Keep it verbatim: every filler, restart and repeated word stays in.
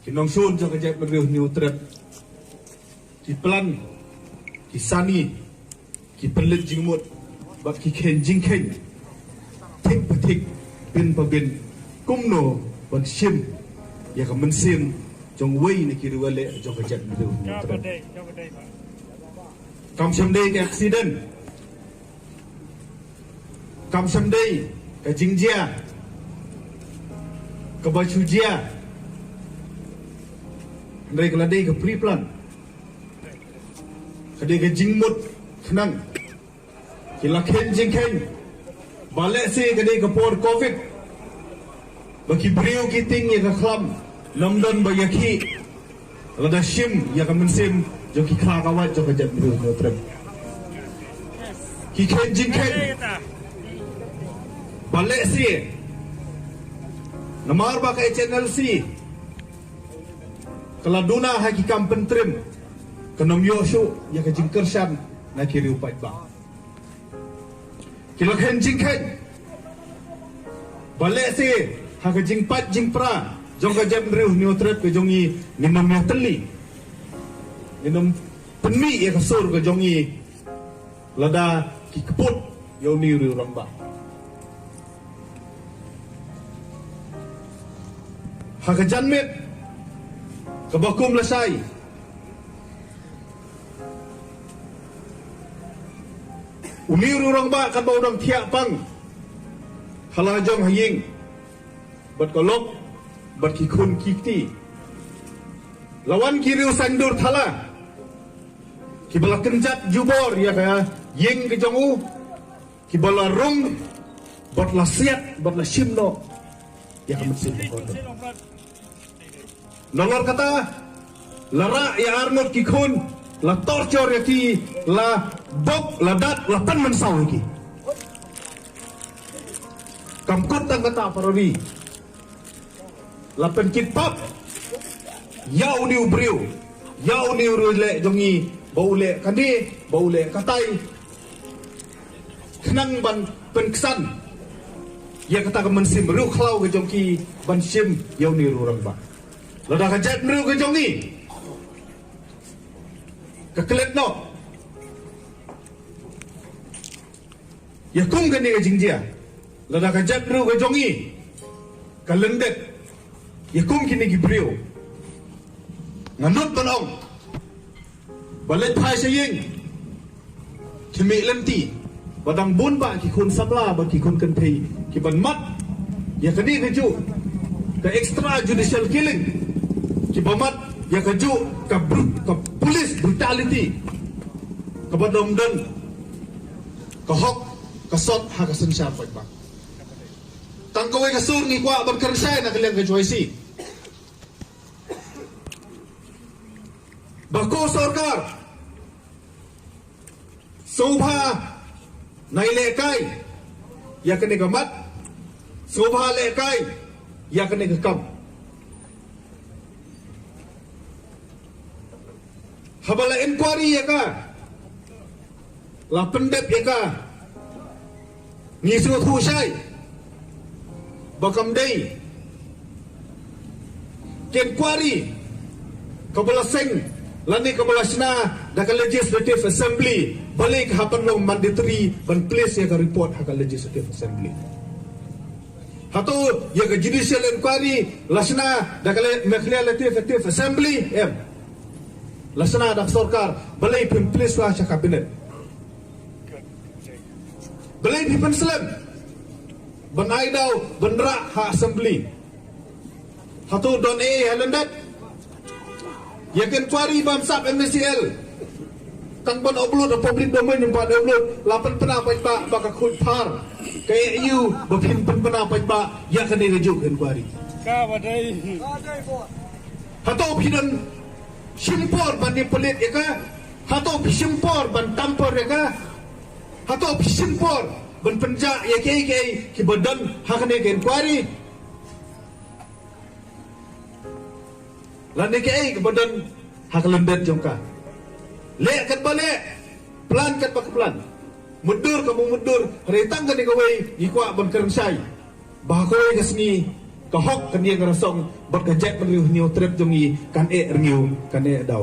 Ki nongshun jong ka jaitbynriew Hynñiewtrep ki plan, ki sani, ki pynleit jingmut bad ki kheiñ jingkheiñ thik pa thik, bin pa bin, kumno ban shim ïa ka mynsiem jong uwei na ki riewleh jong ka jaitbynriew Hynñiewtrep. Kam shym dei ka accident, kam shym dei ka jingjia kaba shu jia. Hynrei ka la dei ka pre-plan, ka dei ka jingmut khnang. Ki la kheiñ jingkheiñ ba leh se ka dei ka por covid ba ki briew ki tieng ïa ka khlam, ym don ba ïakhih lada shim ïa ka mynsiem jong ki khlawait jong ka jaitbynriew Hynñiewtrep. Ki kheiñ jingkheiñ ba leh se namar ba ka H N L C ka la duna ha ki kam pyntriem, kan ym ïoh shuh ïa ka jingkyrshan na ki riew paidbah. Ki la kheiñ jingkheiñ ba leh se ha ka jingpait jingpra jong ka jaitbynriew Hynñiewtrep ka jong ngi, ngin ym ïatylli, ngin ym pynmih ïa ka sur ka jong ngi lada ki kput ïa une u riewrangbah. Ha ka janmiet kaba kum lashai, une u riewrangbah katba u dang thiah pang ha la jong ha ïing bad ka lok bad ki khun ki kti, la wan ki riew saiñdur thala kiba la kynjat jubor ïa ka ïing ka jong u, kiba la rung bad la siat bad la shim noh ïa ka mynsiem ka khun. Nalor kata, la rah ïa arngut ki khun, la torture ïa ki, la bok, la dat, la pynmynsaw ïa ki. Kam kut tang kata, parori, la pynkit pap ïa une u briew, ïa une u riewleh jong ngi, ba u leh kane, ba u leh katai, khnang ban pynksan ïa kata ka mynsiem riewkhlaw ka jong ki ban shim ïa une u riewrangbah. Lada ka jaitbynriew ka jong ngi ka klet noh ïa kum kane ka jingjia, lada ka jaitbynriew ka jong ngi ka lyndet ïa kum kine ki briew, nga nud ban ong ba leit phai sha ïing, khmih lynti, ba dang bun bah ki khun samla bad ki khun kynthei kiban mad ïa kane kajuh ka extrajudicial killing, kiba mad ïa kajuh ka bru-, ka police brutality, kaba ym don ka hok ka sot ha ka synshar paidbah. Tang kawei ka sur ngi kwah ban kren shai na ka liang ka J Y C, ba ko sorkar, sngewbha nai lehkai ïa kane ka mat, sngewbha lehkai ïa kane ka kam. Haba la inquiry ïa ka, la pyndep ïa ka, ngi sngewthuh shai ba kam dei ka inquiry kaba la seng lane kaba la shna da ka Legislative Assembly, balei ka hap ban long mandatory ban place ïa ka report ha ka Legislative Assembly? Hato ïa ka judicial inquiry la shna da ka le-, Meghalaya Legislative Assembly? Em. La shna da ka sorkar, balei phin place la sha cabinet? Balei phi pynslem ban ai daw ban rah ha assembly? Hato don ei ei ha lyndet? Ïa ka inquiry bam sap M C L, tang ban upload ha public domain, ban upload, la pynpna paidbah ba ka khuid phar, ka ei ei ba phin pynpna paidbah ïa kane kajuh ka inquiry. Ka ba dei. Hato phi don shim por ban manipulate ïa ka? Hato phi shim por ban tamper ïa ka? Hato phi shim por ban pynjah ïa kiei kiei kiba don ha kane ka inquiry? Lane kiei kiba don ha ka lyndet jong ka? Leh katba leh, plan katba ka plan, mutdur kaba mutdur, hynrei tang kane kawei ngi kwah ban kren shai, ba ha kawei ka sngi Ka hok ka niang ka rasong bad ka jaitbynriew hynñiewtrep jong ngi kan eh rngiew, kan eh daw.